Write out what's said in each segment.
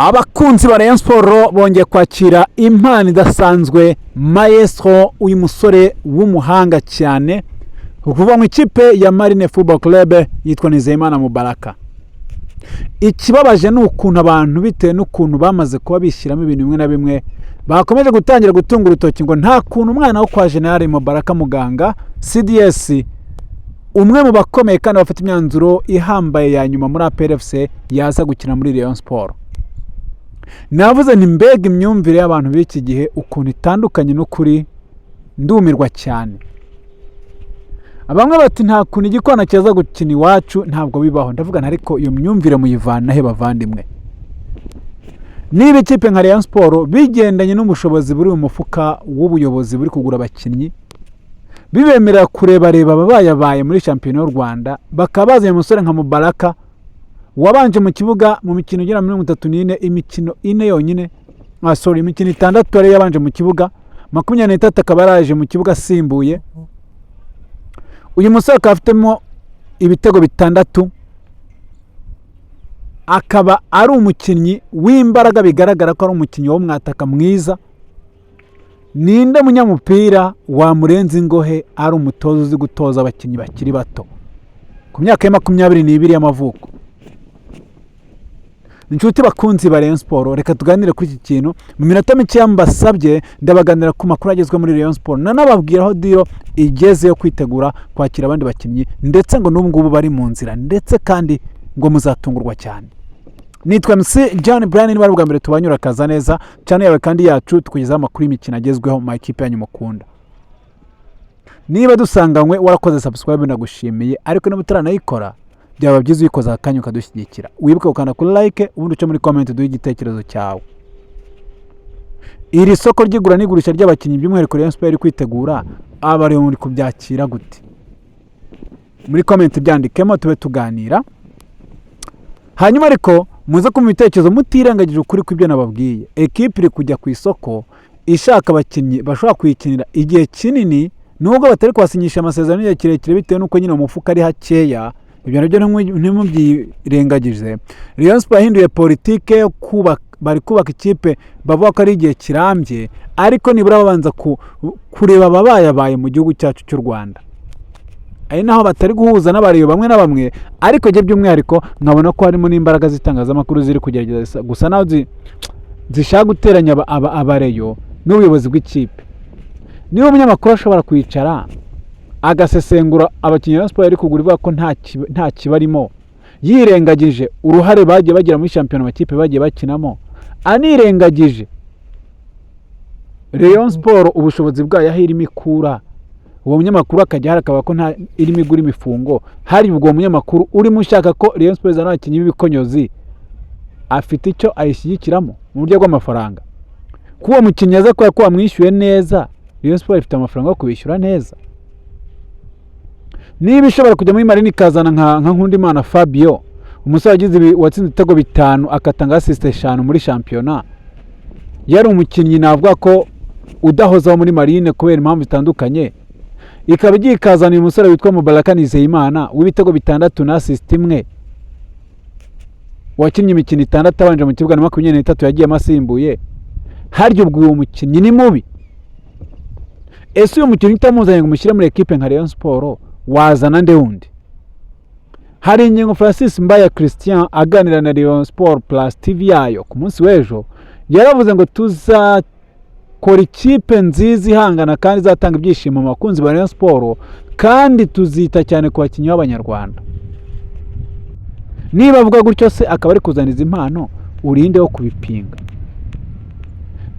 Abakunzi ba Rayon Sports bongeye kwakira impano idasanzwe, Maestro, uyu musore w'umuhanga cyane kuva mu ikipe ya Marine Football Club yitwa Nizeyimana Mubaraka. Ikibabaje ni ukuntu abantu, bitewe n'ukuntu bamaze kuba bishyiramo ibintu bimwe na bimwe, bakomeje gutangira gutunga urutoki ngo nta kuntu umwana wo kwa General Mubaraka Muganga CDS, umwe mu bakomeye kandi bafite imyanzuro ihambaye ya nyuma muri APR FC, yaza gukina muri Rayon Sports. Navuze nti mbega imyumvire y'abantu b'iki gihe ukuntu itandukanye n'ukuri, ndumirwa cyane. Bamwe bati nta kuntu igikona cyaza gukina iwacu, ntabwo bibaho. Ndavuga nti ariko iyo myumvire muyivana he, bavandimwe? Niba ikipe nka Rayon Sports, bigendanye n'ubushobozi buri mu mufuka w'ubuyobozi buri kugura abakinnyi, bibemerera kurebareba ababayabaye muri shampiyona y'u Rwanda, bakaba bazanye umusore nka Mubaraka wabanje mu kibuga mu mikino igera muri 34, imikino 4 yonyine, sorry, imikino 6 yari yabanje mu kibuga, 23 akaba yaraje mu kibuga asimbuye. Uyu musore akaba afitemo ibitego 6, akaba ari umukinnyi w'imbaraga, bigaragara ko ari umukinnyi w'umwataka mwiza. Ninde munyamupira wamurenza ingohe ari umutoza uzi gutoza abakinnyi bakiri bato ku myaka ya 22 y'amavuko? Inshuti bakunzi ba Rayon Sports, reka tuganire kuri iki kintu mu minota mikeya mbasabye. Ndabaganira ku makuru agezwe muri Rayon Sports, nanababwira aho deal igeze yo kwitegura kwakira abandi bakinnyi, ndetse ngo n'ubu ngubu bari mu nzira, ndetse kandi ngo muzatungurwa cyane. Nitwa MC John Brian. Niba ari ubwa mbere tubanyura, akaza neza cyane yawe kandi yacu, tukugezaho amakuru y'imikino agezweho mu makipe yanyu mukunda. Niba dusanganywe warakoze subscribe, ndagushimiye, ariko niba utaranayikora byaba byiza uyikoze akanya ukadushyigikira. Wibuke gukanda kuri like, ubundi uce muri comment duhe igitekerezo cyawe. Iri soko ry'igura n'igurisha ry'abakinnyi, by'umwihariko Rayon Sports iri kwitegura, aba muri kubyakira gute? Muri comment byandikemo tube tuganira. Hanyuma ariko muze kumva ibitekerezo mutirengagije ukuri kw'ibyo nababwiye. Ekipe iri kujya ku isoko ishaka abakinnyi bashobora kuyikinira igihe kinini, nubwo batari kubasinyisha amasezerano y'igihe kirekire, bitewe n'uko nyine umufuka ari hakeya. Ibyo nabyo ntimubyirengagize. Rayon Sports yahinduye politike yo kubaka, bari kubaka ikipe bavuga ko ari igihe kirambye, ariko nibura babanza kureba ababayabaye mu gihugu cyacu cy'u Rwanda. Ari naho batari guhuza n'abareba bamwe na bamwe, ariko njye by'umwihariko nkabona ko harimo n'imbaraga z'itangazamakuru ziri kugerageza gusa naho zishaka guteranya abareyo n'ubuyobozi bw'ikipe. Niba umunyamakuru ashobora kwicara agasesengura abakinnyi ba siporo ari kugura, ivuga ko nta kibarimo, yirengagije uruhare bagiye bagira muri shampiyona amakipe bagiye bakinamo, anirengagije Rayon Sports ubushobozi bwayo aho irimo ikura, uwo munyamakuru akajya hari akaba ko nta irimo igura imifungo hari, ubwo uwo munyamakuru urimo ushaka ko Rayon Sports izana abakinnyi b'ibikonyozi afite icyo ayishyigikiramo mu buryo bw'amafaranga? Kuba uwo mukinnyi aza kubera ko wamwishyuye neza, Rayon Sports ifite amafaranga yo kubishyura neza? Niba ishobora kujya muri Marine ikazana nka Nkundimana Fabio, umusore wagize watsinze ibitego 5 agatanga assist 5 muri shampiyona, yari umukinnyi navuga ko udahozaho muri Marine kubera impamvu zitandukanye, ikaba igiye ikazana uyu musore witwa Mubaraka Nizeyimana w'ibitego 6 na assist 1, wakinnye imikino 6 abanje mu kibuga na 23 yagiyemo asimbuye, harya ubwo uwo mukinnyi ni mubi? Ese uyu mukinnyi utamuzanye ngo umushyire muri ekipe nka Rayon Sports, wazana nde wundi? Hari ingingo Francis Mbaya Christian aganira na Rayon Sport Plus TV yayo ku munsi w'ejo yaravuze ngo tuzakora ikipe nziza ihangana kandi izatanga ibyishimo mu bakunzi ba Rayon Sport, kandi tuzita cyane ku bakinnyi b'Abanyarwanda. Niba avuga gutyo se akaba ari kuzana izi impano, urinde wo kubipinga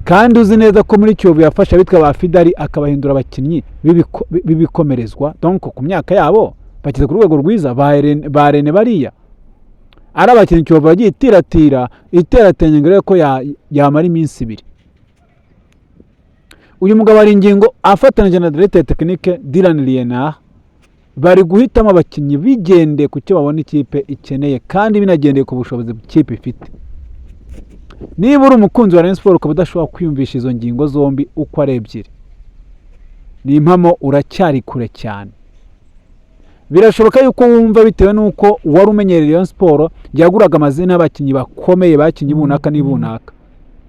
kandi uzi neza ko muri Kiyovu yafashe abitwa ba Fidari akabahindura abakinnyi b'ibikomerezwa? Donc ku myaka yabo bageze ku rwego rwiza, ba Rene bariya ari abakinnyi Kiyovu yagiye itiratira iteratanya ngo irebe ko yamara iminsi 2. Uyu mugabo hari ingingo afatanyije na directeur technique Dylan Lienard, bari guhitamo abakinnyi bigendeye ku cyo babona ikipe ikeneye kandi binagendeye ku bushobozi ikipe ifite. Niba uri umukunzi wa Rayon Sports ukaba udashobora kwiyumvisha izo ngingo zombi uko ari ebyiri, ni impamo uracyari kure cyane. Birashoboka yuko wumva bitewe n'uko wari umenyereye Rayon Sport yaguraga amazina y'abakinnyi bakomeye, bakinnyi bunaka n'ibunaka,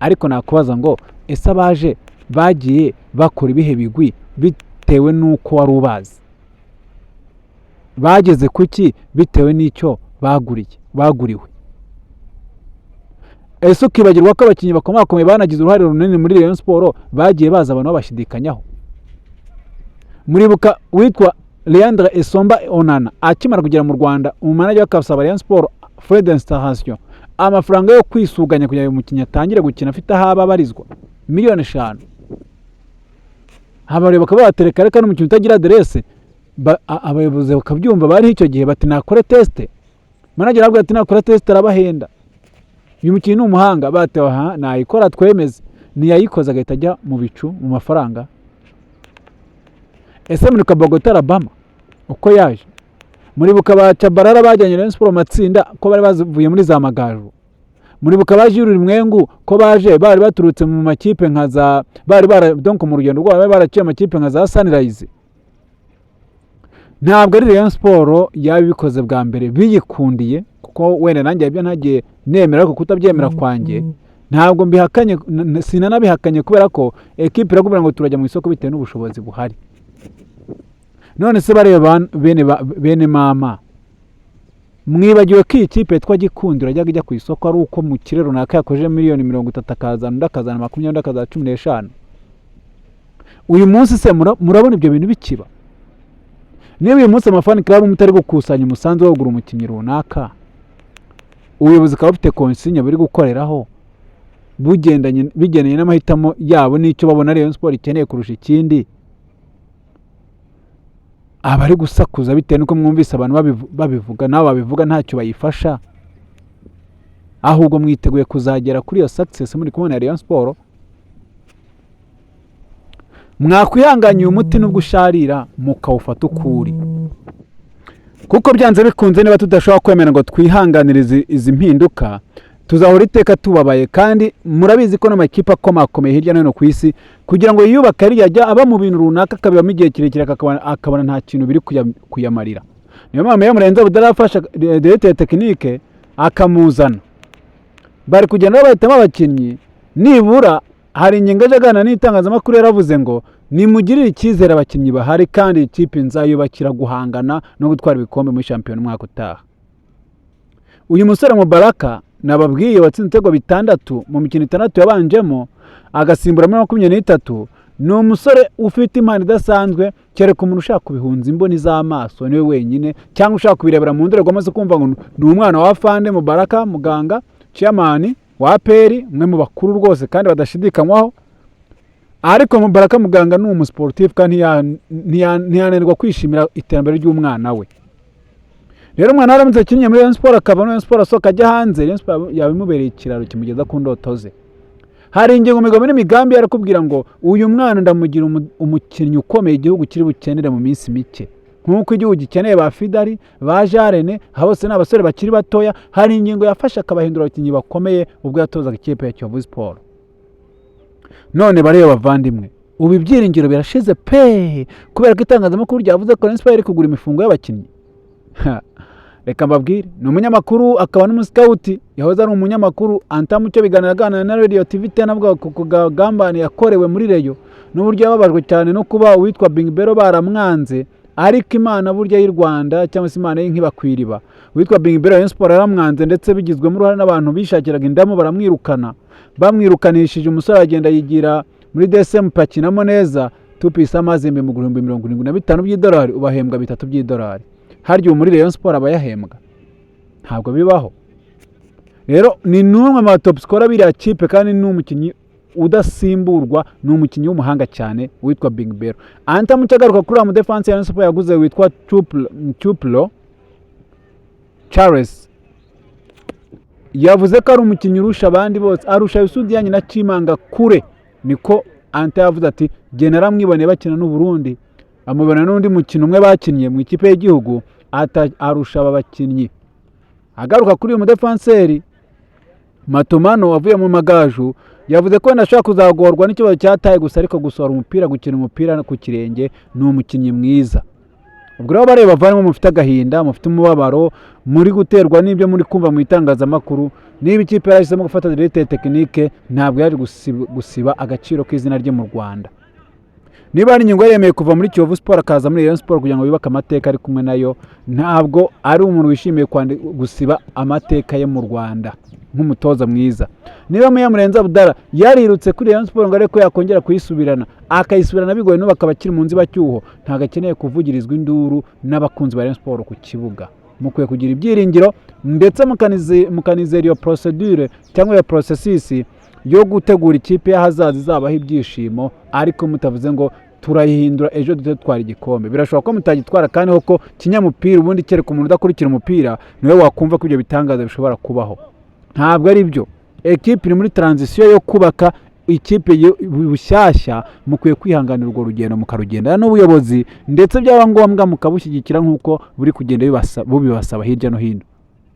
ariko nakubaza ngo: ese abaje bagiye bakora ibihe bigwi bitewe n'uko wari ubazi? Bageze kuki bitewe n'icyo baguriye, baguriwe? Ese ukibagirwa ko abakinnyi bakomakomeye banagize uruhare runini muri Rayon Sport bagiye baza abantu babashidikanyaho? Muribuka witwa Leandre Esomba Onana akimara kugera mu Rwanda, umumanager w'akasaba Rayon Sport frais d'installation, amafaranga yo kwisuganya kugira ngo umukinnyi atangire gukina afite aho aba abarizwa, miliyoni 5. Abareba bakaba batereka reka n'umukinnyi utagira aderese. Abayobozi bakabyumva bariho icyo gihe, bati: "Nakore test." Manager arabwira ati: "Nakora test arabahenda, uyu mukinnyi ni umuhanga." Batewe aha nayikora twemeze, ntiyayikoze, agahita ajya mu bicu mu mafaranga. Ese muribuka Bogota Alabama uko yaje? Muribuka ba Tchabalala bajyanye Rayon Sport mu matsinda ko bari bavuye muri za Magaju? Muribuka ba Jules Mwengu ko baje bari baturutse mu makipe nka za bari bara, donc mu rugendo rwabo bari baraciye amakipe nka za Sunrise? Ntabwo ari Rayon Sport yabikoze bwa mbere biyikundiye, kuko wenda nanjye ibyo ntagiye nemera, ariko kutabyemera kwanjye ntabwo mbihakanye, sinanabihakanye, kubera ko ekipe irakubwira ngo turajya mu isoko bitewe n'ubushobozi buhari. None se bareba bene mama, mwibagiwe ko iyi kipe yitwa Gikundiro yajyaga ijya ku isoko ari uko mu kirere runaka yakojeje miliyoni 30, akazana undi akazana 20, undi akazana 15? Uyu munsi se murabona ibyo bintu bikiba? Niba uyu munsi ama fan club mutari gukusanya umusanzu wo kugura umukinnyi runaka, ubuyobozi bukaba bufite consigne buri gukoreraho bugendanye, bigendanye n'amahitamo yabo n'icyo babona Rayon Sport ikeneye kurusha ikindi, abari gusakuza bitewe n'uko mwumvise abantu babivuga, nabo babivuga ntacyo bayifasha. Ahubwo mwiteguye kuzagera kuri iyo success muri kumwe na Rayon Sport? Mwakwihanganiye umuti nubwo usharira mukawufata uko uri, kuko byanze bikunze niba tudashobora kwemera ngo twihanganire izi mpinduka, tuzahora iteka tubabaye. Kandi murabizi ko n'amakipe akomakomeye hirya no hino ku isi, kugira ngo yiyubake ariya ajya aba mu bintu runaka, akabibamo igihe kirekire, akabona nta kintu biri kuyamarira. Niyo mpamvu iyo Murenzi Abdallah afasha directeur technique akamuzana, bari kugenda bahitamo abakinnyi. Nibura hari ingingo ajya aganira n'itangazamakuru, yaravuze ngo: "Nimugirire icyizere abakinnyi bahari, kandi ikipe nzayubakira guhangana no gutwara ibikombe muri shampiyona umwaka utaha." Uyu musore Mubaraka nababwiye watsinze ibitego 6 mu mikino 6 yabanjemo, agasimbura muri 23, ni umusore ufite impano idasanzwe. Kereka umuntu ushaka kubihunza imboni z'amaso niwe wenyine, cyangwa ushaka kubirebera mu ndorerwamo zo kumva ngo ni umwana wa Fande Mubaraka Muganga, chairman wa APR, umwe mu bakuru rwose kandi badashidikanywaho. Ariko Mubaraka Muganga ni umusiporutifu kandi ntiyananirwa kwishimira iterambere ry'umwana we. Rero umwana aramutse akinnye muri Rayon Sport, akava muri Rayon Sport asohoka ajya hanze, Rayon Sport yaba imubereye ikiraro kimugeza ku ndoto ze. Hari ingingo, imigabo n'imigambi, yarakubwira ngo: "Uyu mwana ndamugira umukinnyi ukomeye igihugu kiri bukenere mu minsi mike," nk'uko igihugu gikeneye ba Fidari, ba Jarene, aba bose ni abasore bakiri batoya. Hari ingingo yafashe akabahindura abakinnyi bakomeye ubwo yatozaga ikipe ya Kiyovu Sport. None bareba bavandimwe, ubu ibyiringiro birashize pe, kubera ko itangazamakuru ryavuze ko Rayon Sport iri kugura imifungo y'abakinnyi. Reka mbabwire, ni umunyamakuru akaba n'umuscout, yahoze ari umunyamakuru Anta Mucyo biganira, aganira na Radio TV 10, avuga ku kagambane yakorewe muri Rayon n'uburyo yababajwe cyane no kuba uwitwa Bingbero baramwanze. Ariko Imana burya y'u Rwanda, cyangwa se Imana y'inkiba ku iriba, uwitwa Bingbero Rayon Sport yaramwanze, ndetse bigizwemo uruhare n'abantu bishakiraga indamu, baramwirukana. Bamwirukanishije umusore aragenda yigira muri DSM, akinamo neza. Tupisa Mazembe mu 75,000 by'idolari, ubahembwa 3 by'idolari. Harya ubu muri Rayon Sport aba yahembwa? Ntabwo bibaho. Rero ni n'umwe mu ba top scorer biriya kipe, kandi ni umukinnyi udasimburwa, ni umukinnyi w'umuhanga cyane witwa Big Bero. Anta Mucyo agaruka kuri uriya mudefansi ya Rayon Sport yaguze witwa Chuplo Charles, yavuze ko ari umukinnyi urusha abandi bose, arusha Youssou Diagne na Chimanga kure. Niko Anta yavuze, ati: "Jye naramwiboneye bakina n'u Burundi, amubona n'undi mukino umwe bakinnye mu ikipe y'igihugu, arusha aba bakinnyi." Agaruka kuri uyu mudefanseri Matumano wavuye mu Magaju, yavuze ko wenda ashobora kuzagorwa n'ikibazo cya taille gusa, ariko gusohora umupira, gukina umupira ku kirenge, ni umukinnyi mwiza. Ubwo rero bareba bavandimwe mufite agahinda, mufite umubabaro, muri guterwa n'ibyo muri kumva mu itangazamakuru, niba ikipe yarahisemo gufata directeur technique, ntabwo yaje gusiba agaciro k'izina rye mu Rwanda. Niba hari ingingo yaremeye kuva muri Kiyovu Sport akaza muri Rayon Sport kugira ngo yubake amateka ari kumwe nayo, ntabwo ari umuntu wishimiye gusiba amateka ye mu Rwanda nk'umutoza mwiza. Niba Muyamurenzi Abdallah yarirutse kuri Rayon Sport ngo arebe ko yakongera kuyisubirana, akayisubirana bigoye, n'ubu akaba akiri mu nzibacyuho, ntabwo akeneye kuvugirizwa induru n'abakunzi ba Rayon Sport ku kibuga. Mukwiye kugira ibyiringiro ndetse mukanizera iyo procedure cyangwa iyo processus yo gutegura ikipe y'ahazaza izabaho ibyishimo, ariko mutavuze ngo turayihindura ejo duhite dutwara igikombe. Birashoboka ko mutagitwara, kandi koko kinyamupira ubundi kereka umuntu udakurikira umupira niwe wakumva ko ibyo bitangaza bishobora kubaho. Ntabwo ari byo. Ekipe iri muri transition yo kubaka ikipe bushyashya. Mukwiye kwihanganira urwo rugendo, mukarugendana n'ubuyobozi, ndetse byaba ngombwa mukabushyigikira nk'uko buri kugenda bubibasaba hirya no hino.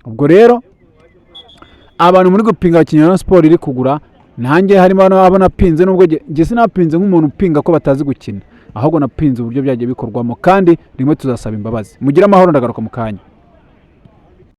Ubwo rero abantu muri gupinga abakinnyi ba Rayon Sport iri kugura, nanjye harimo abo napinze, nubwo njye sinapinze nk'umuntu upinga ko batazi gukina, ahubwo napinze uburyo byagiye bikorwamo, kandi rimwe tuzasaba imbabazi. Mugire amahoro, ndagaruka mu kanya.